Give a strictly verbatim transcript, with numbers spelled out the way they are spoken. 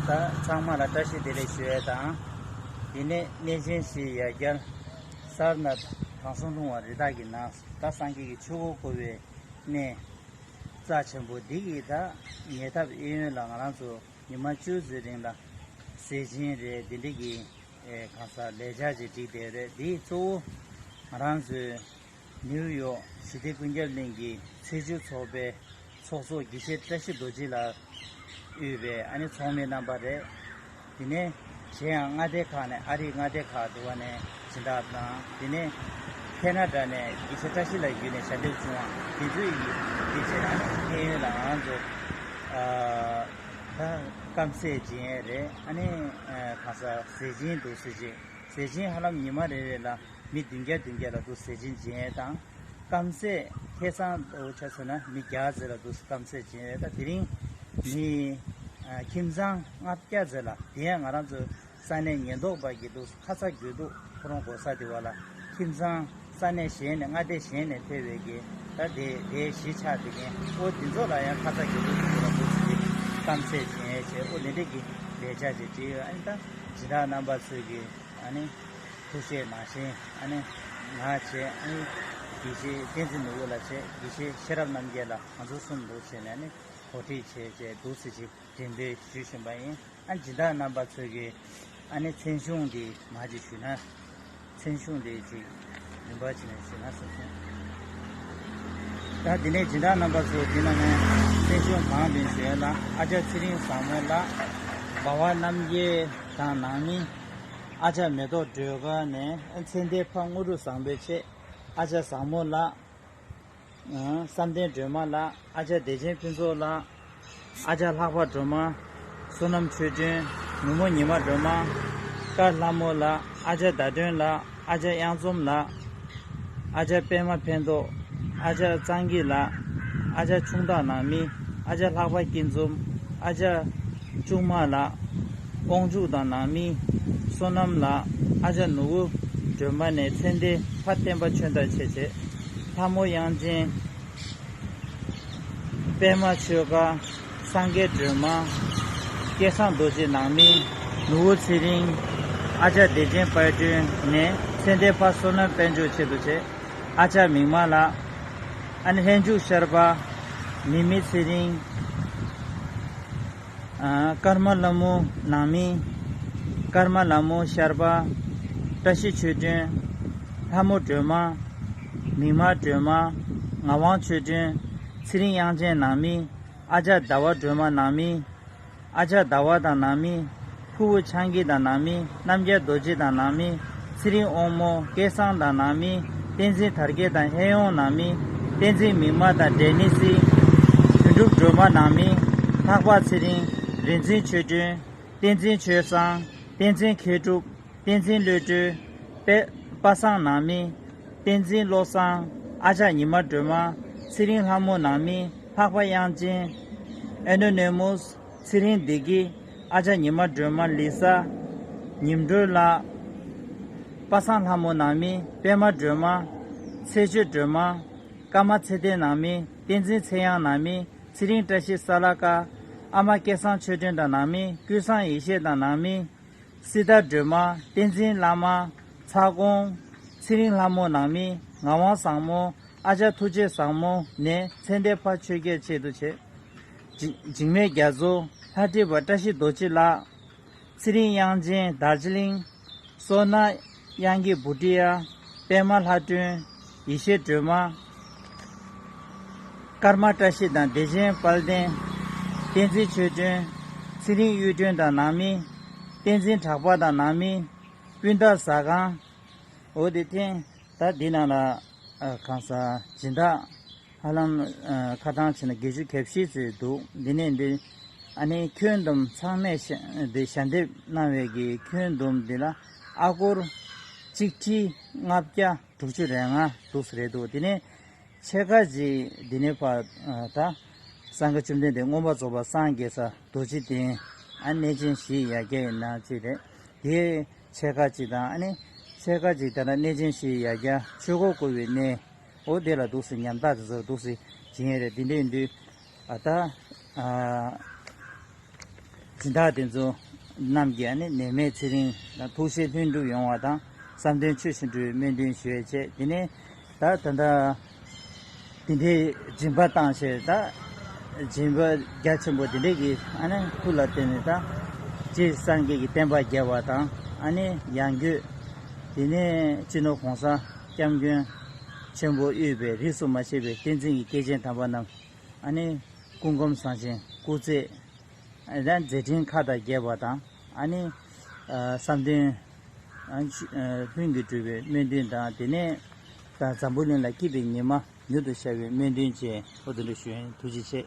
ད་ཚང་མ་ལ་བཀྲ་ཤིས་བདེ་ལེགས་ཞུ་ཡས་དང་། དེ་ནས་གནས་ཆེན་བཞིའི་ཡ་གྱལ་སར་ནཱཐ་དྲང་སྲོང་ལྷུང་བ་རི་དྭགས་ཀྱི་ནང་ད་སངས་རྒྱས་ཀྱི་ཆོས་འཁོར་བསྐོར་བའི་གནས་རྩ་ཆེན་པོ་འདི་གི་ད་ཉེ་འདབས་གཡས་གཡོན་ལ་ང་རང་ཚོ་ཉི་མ་བཅུ་ཙམ་རིང་ལ་ཟས་སྦྱིན་རེད། འདི་འདྲ་གི་ཨེ་གང་ཟག་ལས་བྱ་ཅིག་བསྒྲིགས་བསྡད་རེད། འདི་གཙོ་བོ་ང་རང་ཚོའི་ནིའུ་ཡོག་ཞི་བདེ་ཀུན་ཁྱབ་གླིང་གི་ཚེས་བཅུ་ཚོགས་པའི་ཚོགས་གཙོ་དགེ་བཤེས་བཀྲ་ཤིས་རྡོ་རྗེ་ལགས་དབུས་པའི་ཨ་ནི་ཚོགས་མི་རྣམ་པ་རེད། དེ་ནས་གཞན་ཡང་མངའ་སྡེ་ཁག་ནས་ཨ་རིའི་མངའ་སྡེ་ཁག་འདྲ་བ་ནས་སྦྱིན་བདག་དང་། དེ་ནས་ཁེ་ན་ཌ་ནས་དགེ་བཤེས་བཀྲ་ཤིས་ལགས་བརྒྱུད་ནས་ཞལ་འདེབས་བྱུང་བ་དེ་ཚོ་ཡིས་དེ་བྱས་ན་ཨ་ནི་ཕན་ཡོན་ལ་ང་ཚོ་ཨ་ད་སྐམ་ཟས་སྦྱིན་ཡས་རེད། ཨ་ནི་ཨ་གང་ཟག་ཟས་སྦྱིན་འདུག་ཟས་སྦྱིན་ཟས་སྦྱིན་ཧ་ལམ་ཉི་མ་རེ་རེ་ལ་མི་བདུན་བརྒྱ་བདུན་བརྒྱ་ལ་འདུག་ཟས་སྦྱིན་སྦྱིན་ཡས་དང་། སྐམ་ཟས་ཁ་སང་འདྲ་བོ་ཆ་མཚོན་ན་མི་བརྒྱ་ཙམ་ལ་འདུག་སྐམ་ཟས་སྦྱིན་ཡས། ད་དེ་རིང་མི་ཨ་ཁྱིམ་ཚང་ལྔ་བརྒྱ་ཙམ་ལ། དེ་ཡང་ང་རང་ཚོ་ས་གནས་ཉེན་རྟོག་པ་གིས་འདུག་ཁ་ཚ་དགོས་གཏུགས་ཁོ་རང་གོ་ས་དེ་བ་ལ་ཁྱིམ་ཚང་ས་གནས་གཞན་ནས་མངའ་སྡེ་གཞན་ནས་ཕེབས་པའི་གི་ད་དེ་དེའི་གཞིས་ཆགས་དེ་གན་ཨོ་དེ་ཚོ་ལ་ཡང་ཁ་ཚ་དགོས་གཏུགས་ཀྱི་ལ་འདུག་ཟེར་གི་སྐམ་ཟས་སྦྱིན་ཡས་བྱས། ཨོ་དེ་འདྲས་ཀྱི་ལས་བྱ་ཅིག་བྲིས་ཡོད། ཨ་ནི་ད་སྦྱིན་བདག་རྣམ་པ་ཚོས་ཀྱི་ཨ་ནི་ཐུགས་བཞེད་གནང་བཞིན་ཨ་ནི་ང་བྱས། ཨ་ནི་དགེ་བཤེས་བསྟན་འཛིན་ནོར་བུ་ལགས་བྱས། དགེ་བཤེས་ཤེས་རབ་རྣམ་རྒྱལ་ལགས། ང་ཚོ་གསུམ་འདུག་བྱས་ནས་ཨ་ནི་གོ་སྒྲིག་བྱས་བྱས་འདུག་ཟེར་ཅིག་འགྲེམས་སྤེལ་ཞུས་བཞིན་པ་ཡིན། ཨ་སྦྱིན་བདག་རྣམ་པ་ཚོས་ཀྱི་ཨ་ནི་མཚན་གཞུང་འདི་མ་ཅིག་ཞུས་ན། མཚན་གཞུང་འདི་ཅིག་རིམ་པ་བྱས་ནས་ཞུས་ན་བསམ་སོང་། ད་དེ་ནས་སྦྱིན་བདག་རྣམ་པ་ཚོས་འདི་ནང་ནས་མཚན་གཞུང་གང་འདོན་ཞུས་ལ། ཨ་ཅག་ཚེ་རིང་བཟང་མོ་ལགས། འབའ་བ་རྣམ་རྒྱལ་དང་ནང་མི། ཨ་ཅག་མེ་ཏོག་སྒྲོལ་དཀར་ནས་ཨ་ཚེ་འདས་ཕ་དངོས་གྲུབ་བཟང་པོའི་ཆེད། ཨ་ཅག་བཟང་མོ་ལགས། ཨ་བསམ་གཏན་སྒྲོལ་མ་ལགས། ཨ་ཅག་བདེ་ཆེན་ཕུན་ཚོགས་ལགས། ཨ་ཅག་ལྷག་པ་སྒྲོལ་མ། བསོད་ནམས་ཆོས་སྒྲོན། ནུ་མོ་ཉི་མ་སྒྲོལ་མ། ཀརྨ་ལྷ་མོ་ལགས། ཨ་ཅག་ཟླ་སྒྲོན་ལགས། ཨ་ཅག་གཡང་འཛོམས་ལགས། ཨ་ཅག་པད་མ་ཕན་ཐོགས། ཨ་ཅག་གཙང་སྐྱིད་ལགས། ཨ་ཅག་ཆུང་བདག་ནང་མི། ཨ་ཅག་ལྷག་པ་སྐྱིད་འཛོམས། ཨ་ཅག་ལྕུག་མ་ལགས། དབང་ཕྱུག་དང་ནང་མི། བསོད་ནམས་ལགས། ཨ་ཅག་ནོར་བུ་སྒྲོལ་མ་ནས་ཚེ་འདས་ཕ་བསྟན་པ་ཆོས་དར་ཆེ་ཆེ། ལྷ་མོ་དབྱངས་ཅན། པད་མ་ཆོས་དཀར། སངས་རྒྱས་སྒྲོལ་མ། སྐལ་བཟང་རྡོ་རྗེ་ནང་མི། ནོར་བུ་ཚེ་རིང་། ཨ་ཅག་བདེ་ཆེན་དཔལ་སྒྲོན་ནས་ཚེ་འདས་ཕ་བསོད་ནམས་དཔལ་འབྱོར་ཆེད་དུ་བྱས། ཨ་ཅག་མིག་དམར་ལགས། ཨ་ནི་ལྷན་ཅུག་ཤར་པ། མི་མི་ཚེ་རིང་། ཨ་ཀརྨ་ལྷ་མོ་ནང་མི། ཀརྨ་ལྷ་མོ་ཤར་པ། བཀྲ་ཤིས་ཆོས་སྒྲོན། ལྷ་མོ་སྒྲོལ་མ། མིག་དམར་སྒྲོལ་མ། ངག་དབང་ཆོས་སྒྲོན། ཚེ་རིང་དབྱངས་ཅན་ནང་མི། ཨ་ཅག་ཟླ་བ་སྒྲོལ་མ་ནང་མི། ཨ་ཅག་ཟླ་བ་དང་ནང་མི། ཕུ་བོ་ཆང་གི་དང་ནང་མི། རྣམ་རྒྱལ་རྡོ་རྗེ་དང་ནང་མི། ཚེ་རིང་དབང་མོ་སྐལ་བཟང་དང་ནང་མི། བསྟན་འཛིན་དར་རྒྱས་དང་ཧེ་ཡོང་ནང་མི། བསྟན་འཛིན་མིག་དམར་དང་འབྲས་ནི་སི། དོན་གྲུབ་སྒྲོལ་མ་ནང་མི། ལྷག་པ་ཚེ་རིང་། རིག་འཛིན་ཆོས་སྒྲོན། བསྟན་འཛིན་ཆོས་བཟང་། བསྟན་འཛིན་མཁས་གྲུབ། བསྟན་འཛིན་བློ་གྲོས། པད་པ་སངས་ནང་མི། བསྟན་འཛིན་བློ་བཟང་། ཨ་ཅག་ཉི་མ་སྒྲོལ་མ། ཚེ་རིང་ལྷ་མོ་ནང་མི། ལྷག་པ་དབྱངས་ཅན། ཨེ་ནོ་ནེ་མོ་སི། ཚེ་རིང་བདེ་སྐྱིད། ཨ་ཅག་ཉི་མ་སྒྲོལ་མ་ལི་ས། ཉིམ་སྒྲོལ་ལགས། པ་སངས་ལྷ་མོ་ནང་མི། པད་མ་སྒྲོལ་མ། ཚེ་ཆོས་སྒྲོལ་མ། ཀརྨ་ཚེ་བརྟན་ནང་མི། བསྟན་འཛིན་ཚེ་དབྱངས་ནང་མི། ཚེ་རིང་བཀྲ་ཤིས་ས་ལ་ཀ། ཨ་མ་སྐལ་བཟང་ཆོས་སྒྲོན་དང་ནང་མི། ཀུན་བཟང་ཡེ་ཤེས་དང་ནང་མི། སྲི་ད་སྒྲོལ་མ། བསྟན་འཛིན་བླ་མ། ཚ་ཀོང་། ཚེ་རིང་ལྷ་མོ་ནང་མི། ངག་དབང་བཟང་མོ། ཨ་ཅག་ཐུགས་རྗེ་བཟང་མོ་ནས་ཚེ་འདས་ཕ་ཆོས་རྒྱལ་ཆེད་དུ་བྱས། འཇིགས་འཇིགས་མེད་རྒྱ་མཚོ། ལྷ་བྲིས་པ་བཀྲ་ཤིས་རྡོ་རྗེ་ལགས། ཚེ་རིང་དབྱངས་ཅན་དར་ཇི་ལིང་། བསོད་ནམས་དབྱངས་སྐྱིད་བུ་ཏི་ཡ། པད་མ་ལྷ་སྒྲོན། ཡེ་ཤེས་སྒྲོལ་མ། ཀརྨ་བཀྲ་ཤིས་དང་བདེ་ཆེན་དཔལ་ལྡན། བསྟན་འཛིན་ཆོས་སྒྲོན། ཚེ་རིང་གཡུ་སྒྲོན་དང་ནང་མི། བསྟན་འཛིན་གྲགས་པ་དང་ནང་མི། སྤུན་ཟླ་ཟ་ཁང་། འོ་དེ་ཐེངས་ད་འདི་ནང་ལ་ཨ་གང་ཟག་སྦྱིན་བདག་ཧ་ལམ་ཨ་ཁ་གྲངས་བྱས་ན་བརྒྱད་ཅུ་གྱ་བཞི་ཙམ་འདུག་འདི་ནས་འདི་ཨ་ནི་ཁྱོན་བསྡོམས་ཚང་མས་ཞལ་འདི་ཞལ་འདེབས་གནང་བའི་གི་ཁྱོན་བསྡོམས་འདི་ལ་ཨ་སྒོར་གཅིག་ཁྲི་ལྔ་བརྒྱ་དྲུག་ཅུ་རེ་ལྔ་འདུག་ཟེར་རེད་འདུག་དེ་ནས་ཕྱེད་ཀ་ཅིག་འདི་ནས་ཕར་ཨ་ད་སངས་རྒྱས་བཅོམ་ལྡན་འདས་མངོན་པར་རྫོགས་པར་སངས་རྒྱས་ས་རྡོ་རྗེ་གདན། ཨ་གནས་ཆེན་བཞིའི་ཡ་གྱལ་ཡི་ནང་ཅིག་རེད། དེའི་ཕྱེད་ཀ་ཅིག་དང་། ཨ་ནི་ཕྱེད་ཀ་ཅིག་དེ་ལ་གནས་ཆེན་བཞིའི་ཡ་གྱལ་ཆོས་འཁོར་བསྐོར་བའི་གནས། འོ་དེ་ལ་འདུག་སེ་ཉམ་ཐག་དེ་ཚོར་འདུག་སེ་སྦྱིན་ཡས་རེད། དེ་འདྲ་ཡིན་དུས་ཨ་ད་ཨ་ སྦྱིན་བདག་དེ་ཚོ་རྣམས་ཀྱིས་ཨ་ནི་ནད་མེད་ཚེ་རིང་དང་ཐུགས་བཞེད་ལྷུན་གྲུབ་ཡོང་བ་དང་བསམ་དོན་ཆོས་བཞིན་འགྲུབ་པའི་སྨོན་འདུན་ཞུ་ཡས་བྱས། དེ་ནས་ད་ད་ལྟ་དེ་འདྲའི་སྦྱིན་པ་བཏང་བྱས། ད་སྦྱིན་པ་རྒྱ་ཆེན་པོ་དེ་འདྲའི་གི་ཨ་ནི་ཐུགས་ལ་བརྟེན་ནས། ད་རྗེ་སངས་རྒྱས་ཀྱི་བསྟན་པ་རྒྱས་པ་དང་། ཨ་ནི་ཡང་སྒོས་དེ་ནས་སྤྱི་ནོར་གོང་ས་སྐྱབས་མགོན་ཆེན་པོ་དབུས་པའི་རིས་སུ་མ་ཆད་པའི་བསྟན་འཛིན་གྱི་སྐྱེས་ཆེན་དམ་པ་རྣམས་ཨ་ནི་སྐུ་ཁམས་བཟང་ཞིང་སྐུ་ཚེ་ད་མཛད་འཕྲིན་མཁའ་དང་རྒྱས་པ་དང་། ཨ་ནི་ཨ་བསམ་དོན་ཨ་ཨ་ལྷུན་གྱིས་གྲུབ་པའི་སྨོན་འདུན་དང་། དེ་ནས་ད་འཛམ་བུ་གླིང་ལ་སྐྱིད་པའི་ཉི་མ་མྱུར་དུ་ཤར་བའི་སྨོན་འདུན་བཅས། ཨོ་དེ་འདྲ་ཞུ་ཡིན། ཐུགས་རྗེ་ཆེ།